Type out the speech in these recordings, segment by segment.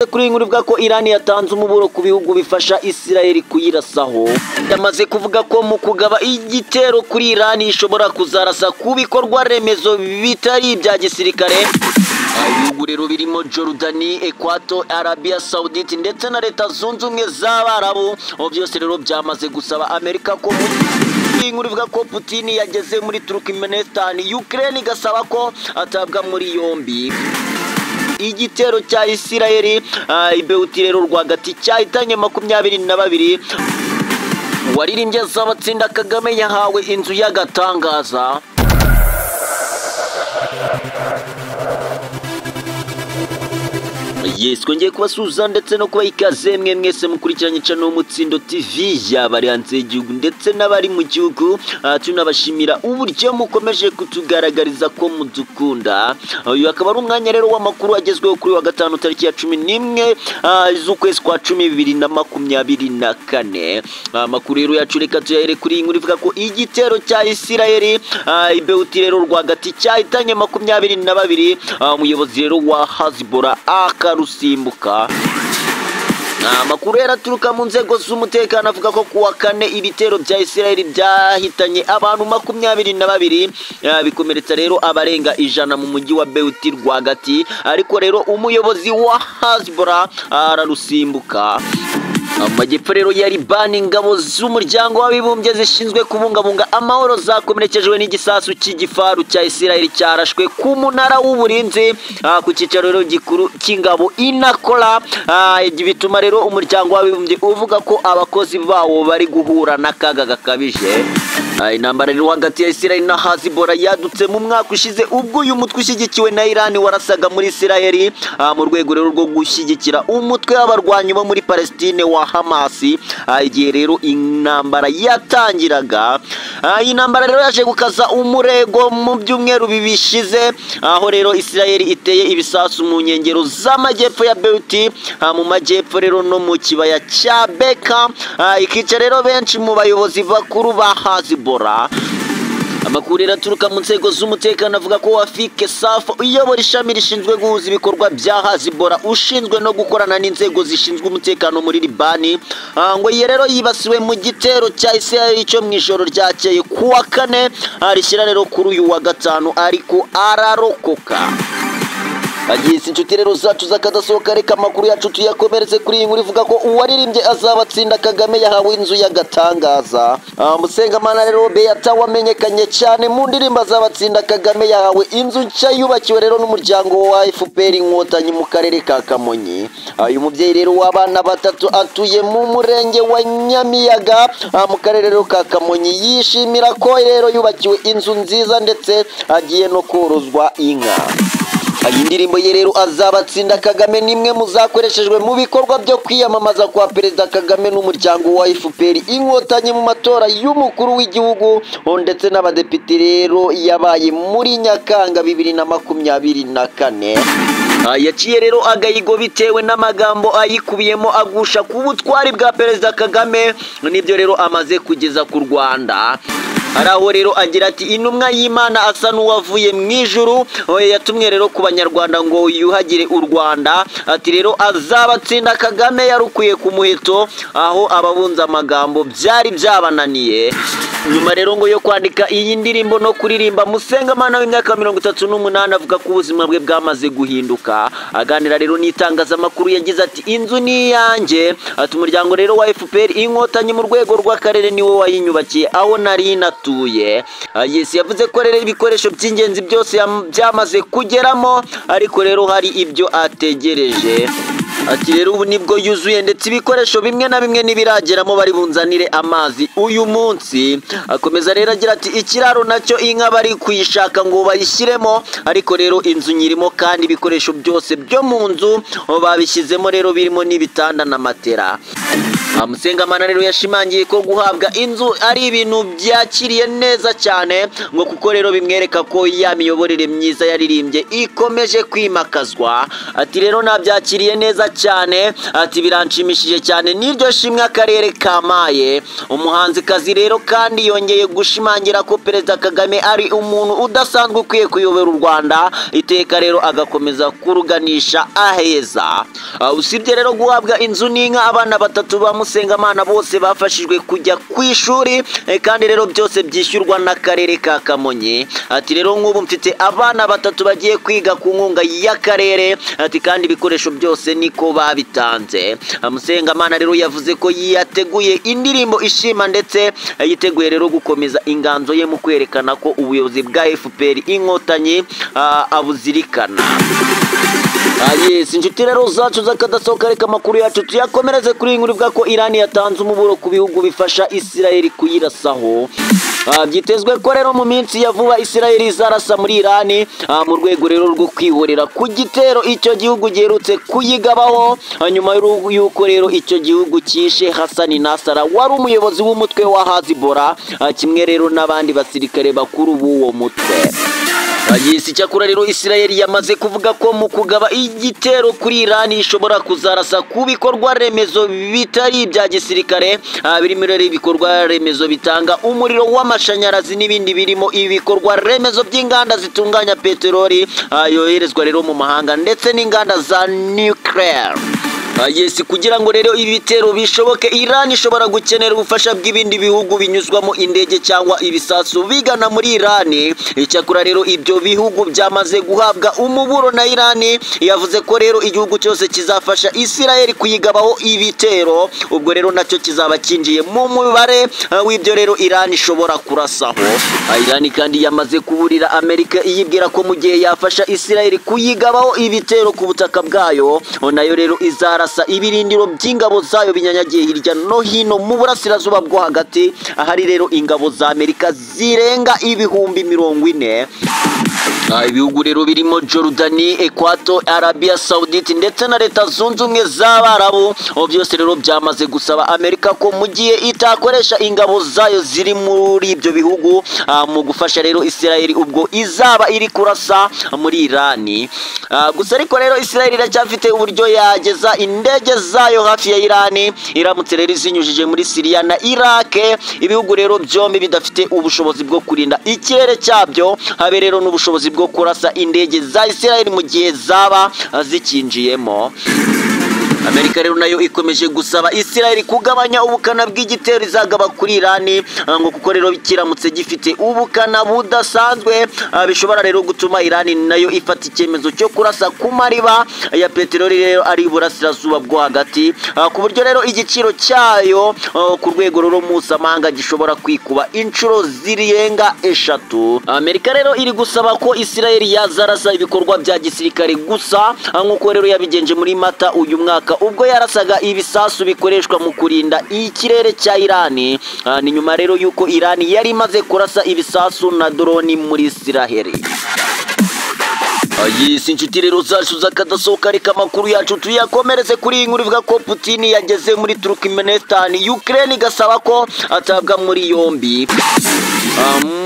Kuri iyi nkuru ivuga ko Iran yatanze umuburo ku bihugu bifasha Israel kuyirasaho, yamaze kuvuga ko mu kugaba igitero kuri Iran ishobora kuzarasa ku bikorwa remezo bitari ibya gisirikare. Ibihugu rero birimo Jordani, Equator, Arabia Saudite ndetse na Leta Zunze Ubumwe z'Abarabu, byose rero byamaze gusaba Amerika ko. Iyi nkuru ivuga ko Putin yageze muri Turkmenistan, Ukraine igasaba ko atabwa muri yombi. Igitero cya Isirayeli i Beirut rero rwagati cyahitanye 22. Waririmbye Azabatsinda Kagame yahawe inzu y'agatangaza. Yes, twongeye kubasuhuza ndetse no kubaha ikaze mwe mwese mukurikiranye channel Umutsindo TV, yaba ari hanze y'igihugu ndetse n'abari mu gihugu. Tunabashimira uburyo mukomeje kutugaragariza ko mudukunda. Uyu akaba ari umwanya rero w'amakuru agezweho kuri wa gatanu tariki ya 11 z'ukwezi kwa 10 2024. Amakuru rero yacu reka tuyahere kuri iyi nkuru ivuga ko igitero cya Isirayeli i Beirut rero rwagati cyahitanye 22. Umuyobozi rero wa Hezbollah akarusimbuka. Amakuru yaraturuka mu nzego z'umutekano avuga ko kuwa kane ibitero bya Israel byahitanye abantu 22, bikomeretsa rero abarenga 100 mu mujyi wa Beirut rwagati, ariko rero umuyobozi wa Hezbollah ararusimbuka. Amajyepfo rero ya Libani, ingabo z'umuryango w'abibumbye zishinzwe kubungabunga amahoro zakomerekejwe n'igisasu cy'igifaru cya Israel cyarashwe ku munara w'uburinzi ku cyicaro rero gikuru cy'ingabo inakora, bituma rero umuryango w'abibumbye uvuga ko abakozi bawo bari guhura n'akaga gakabije. Intambara rero hagati ya Israel na Hezbollah yadutse mu mwaka ushize ubwo uyu mutwe ushyigikiwe na Iran warasaga muri Israel mu rwego rero rwo gushyigikira umutwe w'abarwanyi bo muri Palestine wa Hamas. Igihe rero intambara yatangiraga, iyi ntambara rero yaje gukaza umurego mu byumweru bibishize, aho rero Israel iteye ibisasu mu nkengero z'amajyepfo ya Beirut, mu majyepfo rero no mu kibaya cya Beka, ikica rero benshi mu bayobozi bakuru ba Hezbollah. Amakuru aturuka mu nzego z'umutekano avuga ko Wafik Safa uyobora ishami rishinzwe guhuza ibikorwa bya Hezbollah ushinzwe no gukorana n'inzego zishinzwe umutekano muri Libani, ngo ye rero yibasiwe mu gitero cya Israel cyo mu ijoro ryakeye kuwa kane rishyira rero kuri uyu wa gatanu, ariko ararokoka. Agisi inshuti rero zacu zakadasohoka, reka amakuru yacu tuyakomereze kuri iyi nkuru ivuga ko uwaririmbye Azabatsinda Kagame yahawe inzu y'agatangaza. Musengamana rero Beata wamenyekanye cyane mu ndirimbo Azabatsinda Kagame yahawe inzu nshya yubakiwe rero n'umuryango wa FPR Inkotanyi mu karere ka Kamonyi. Uyu mubyeyi rero w'abana batatu atuye mu murenge wa Nyamiyaga mu karere rero ka Kamonyi, yishimira ko rero yubakiwe inzu nziza ndetse agiye no korozwa inka. Iyi ndirimbo ye rero Azabatsinda Kagame ni imwe mu zakoreshejwe mu bikorwa byo kwiyamamaza kwa Perezida Kagame n'umuryango wa FPR Inkotanyi mu matora y'umukuru w'igihugu ndetse n'abadepite rero yabaye muri Nyakanga 2024. Yaciye rero agahigo bitewe n'amagambo ayikubiyemo agusha ku butwari bwa Perezida Kagame n'ibyo rero amaze kugeza ku Rwanda. Araho rero agira ati intumwa y'Imana asa n'uwavuye mu ijuru yatumwe rero ku banyarwanda ngo yuhagire u Rwanda. Ati rero Azabatsinda Kagame yarukuye ku muheto aho ababunza amagambo byari byabananiye. Nyuma rero ngo yo kwandika iyi ndirimbo no kuririmba, Musengamana w'imyaka 38 avuga ko ubuzima bwe bwamaze guhinduka. Aganira rero n'itangazamakuru yagize ati inzu ni iyanjye. Ati umuryango rero wa FPR Inkotanyi mu rwego rw'akarere niwe wayinyubakiye aho nari natuye. Yes, yavuze ko rero ibikoresho by'ingenzi byose byamaze kugeramo, ariko rero hari ibyo ategereje. Ati rero ubu nibwo yuzuye ndetse ibikoresho bimwe na bimwe nibirageramo bari bunzanire amazi uyu munsi. Akomeza rero agira ati ikiraro nacyo inka bari kuyishaka ngo bayishyiremo, ariko rero inzu nyirimo kandi ibikoresho byose byo mu nzu babishyizemo rero birimo n'ibitanda na matera. Musengamana rero yashimangiye ko guhabwa inzu ari ibintu byakiriye neza cyane, ngo kuko rero bimwereka ko ya miyoborere myiza yaririmbye ikomeje kwimakazwa. Ati rero nabyakiriye neza cyane, ati biranshimishije cyane n'iryo shimwe akarere kamaye. Umuhanzikazi rero kandi yongeye gushimangira ko Perezida Kagame ari umuntu udasanzwe ukwiye kuyobora u Rwanda iteka, rero agakomeza kuruganisha aheza. Usibye rero guhabwa inzu n'inka, abana batatu ba Musengamana bose bafashijwe kujya ku ishuri, kandi rero byose byishyurwa n'akarere ka Kamonyi. Ati rero nk'ubu mfite abana batatu bagiye kwiga ku nkunga y'akarere, ati kandi ibikoresho byose niko babitanze. Musengamana rero yavuze ko yateguye indirimbo ishima ndetse yiteguye rero gukomeza inganzo ye mu kwerekana ko ubuyobozi bwa FPR Inkotanyi abuzirikana. Yes, inshuti rero zacu z'akadasohoka, reka amakuru yacu tuyakomereze kuri iyi nkuru ivuga ko Iran yatanze umuburo ku bihugu bifasha Israel kuyirasaho. Byitezwe ko rero mu minsi ya vuba Israel izarasa muri Iran mu rwego rero rwo kwihorera ku gitero icyo gihugu giherutse kuyigabaho, nyuma y'uko rero icyo gihugu cyishe Hassan Nasrallah wari umuyobozi w'umutwe wa Hezbollah, kimwe rero n'abandi basirikare bakuru b'uwo mutwe. Yes, icyakora rero Israel yamaze kuvuga ko mu kugaba igitero kuri Iran ishobora kuzarasa ku bikorwa remezo bitari ibya gisirikare, birimo rero ibikorwa remezo bitanga umuriro w'amashanyarazi n'ibindi birimo ibikorwa remezo by'inganda zitunganya peteroli yoherezwa rero mu mahanga ndetse n'inganda za nuclear. Yes, kugira ngo rero ibi bitero bishoboke, Iran ishobora gukenera ubufasha bw'ibindi bihugu binyuzwamo indege cyangwa ibisasu bigana muri Iran. Icyakora rero ibyo bihugu byamaze guhabwa umuburo na Iran, yavuze ko rero igihugu cyose kizafasha Israel kuyigabaho ibitero, ubwo rero nacyo kizaba kinjiye mu mubare w'ibyo rero Iran ishobora kurasaho. Iran kandi yamaze kuburira Amerika iyibwira ko mu gihe yafasha Israel kuyigabaho ibitero ku butaka bwayo, nayo rero izara ibirindiro by'ingabo zayo binyanyagiye hirya no hino mu burasirazuba bwo hagati, ahari rero ingabo za Amerika zirenga 40,000. Ibihugu rero birimo Jordani, Equato, Arabia Saudite ndetse na Leta Zunze Ubumwe z'Abarabu, byose rero byamaze gusaba Amerika ko mu gihe itakoresha ingabo zayo ziri muri ibyo bihugu mu gufasha rero Israel ubwo izaba iri kurasa muri Iran. Gusa ariko rero Israel iracyafite uburyo yageza indege zayo hafi ya Iran iramutse rero izinyujije muri Syria na Iraq. Ibihugu rero byombi bidafite ubushobozi bwo kurinda ikirere cyabyo, habe rero n'ubushobozi bwo kurasa indege za Israel mu gihe zaba zikinjiyemo. Amerika rero nayo ikomeje gusaba Israel kugabanya ubukana bw'igitero izagaba kuri Iran, ngo kuko rero kiramutse gifite ubukana budasanzwe bishobora rero gutuma Iran nayo ifata icyemezo cyo kurasa ku mariba ya peteroli rero ari iburasirazuba bwo hagati, ku buryo rero igiciro cyayo ku rwego rero mpuzamahanga gishobora kwikuba inshuro zirenga 3. Amerika rero iri gusaba ko Israel yazarasa ibikorwa bya gisirikare gusa, nk'uko rero yabigenje muri Mata uyu mwaka ubwo yarasaga ibisasu bikoreshwa mu kurinda ikirere cya Iran. Ni nyuma rero yuko Iran yari imaze kurasa ibisasu na droni muri Israel. Yes, inshuti rero zacu z'akadasohoka, reka amakuru yacu tuyakomereze kuri iyi nkuru ivuga ko Putin yageze muri Turkmenistan, Ukraine igasaba ko atabwa muri yombi.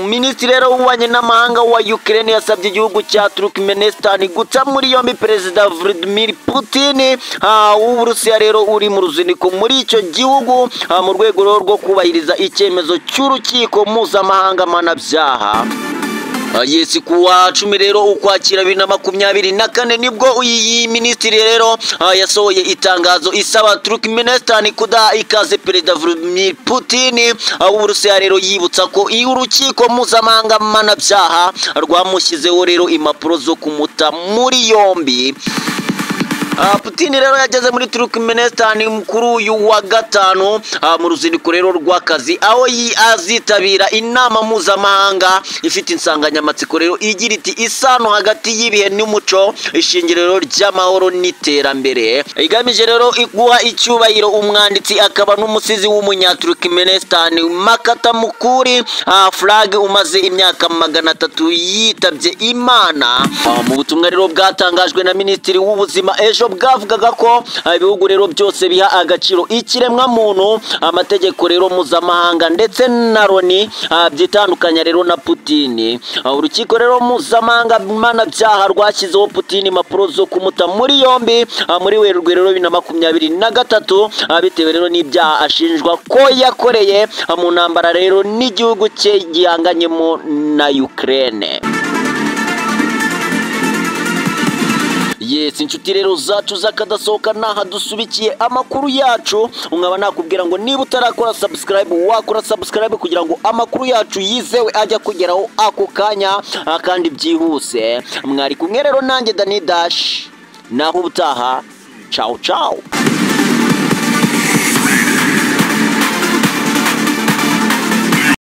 Minisitiri rero w'ububanyi n'amahanga wa Ukraine yasabye igihugu cya Turkmenistan guta muri yombi Perezida Vladimir Putin w'Uburusiya rero uri mu ruzinduko muri icyo gihugu mu rwego rwo kubahiriza icyemezo cy'urukiko mpuzamahanga mpanabyaha. Yes, kuwa 10 rero Ukwakira 2024 nibwo iyi minisitiri rero yasohoye itangazo isaba Turkmenistan kudaha ikaze Perezida Vladimir Putin w'Uburusiya rero yibutsa ko urukiko mpuzamahanga mpanabyaha rwamushyizeho rero impapuro zo kumuta muri yombi. Putin rero yageze muri Turkmenistan kuri uyu wa gatanu mu ruzinduko rero rw'akazi, aho azitabira inama mpuzamahanga ifite insanganyamatsiko rero igira iti isano hagati y'ibihe n'umuco, ishingiro ry'amahoro n'iterambere, igamije rero guha icyubahiro umwanditsi akaba n'umusizi w'umunyaturkmenistan Makata Mukuri Flag umaze imyaka 300 yitabye Imana. Mu butumwa rero bwatangajwe na Minisitiri w'Ubuzima ejo bwavugaga ko ibihugu rero byose biha agaciro ikiremwa muntu, amategeko rero mpuzamahanga ndetse na Loni, byitandukanya rero na Putin. Urukiko rero mpuzamahanga mpanabyaha rwashyizeho Putin impapuro zo kumuta muri yombi muri Werurwe rero 2023, bitewe rero n'ibyaha ashinjwa ko yakoreye mu ntambara rero n'igihugu cye gihanganyemo na Ukraine. Yes, inshuti rero zacu z'akadasohoka, naha dusubikiye amakuru yacu. Nkaba nakubwira ngo niba utarakora subscribe, wakora subscribe kugira ngo amakuru yacu yizewe ajya kugeraho ako kanya kandi byihuse. Mwari kumwe rero nanjye Dani Dash, naho ubutaha, ciao ciao.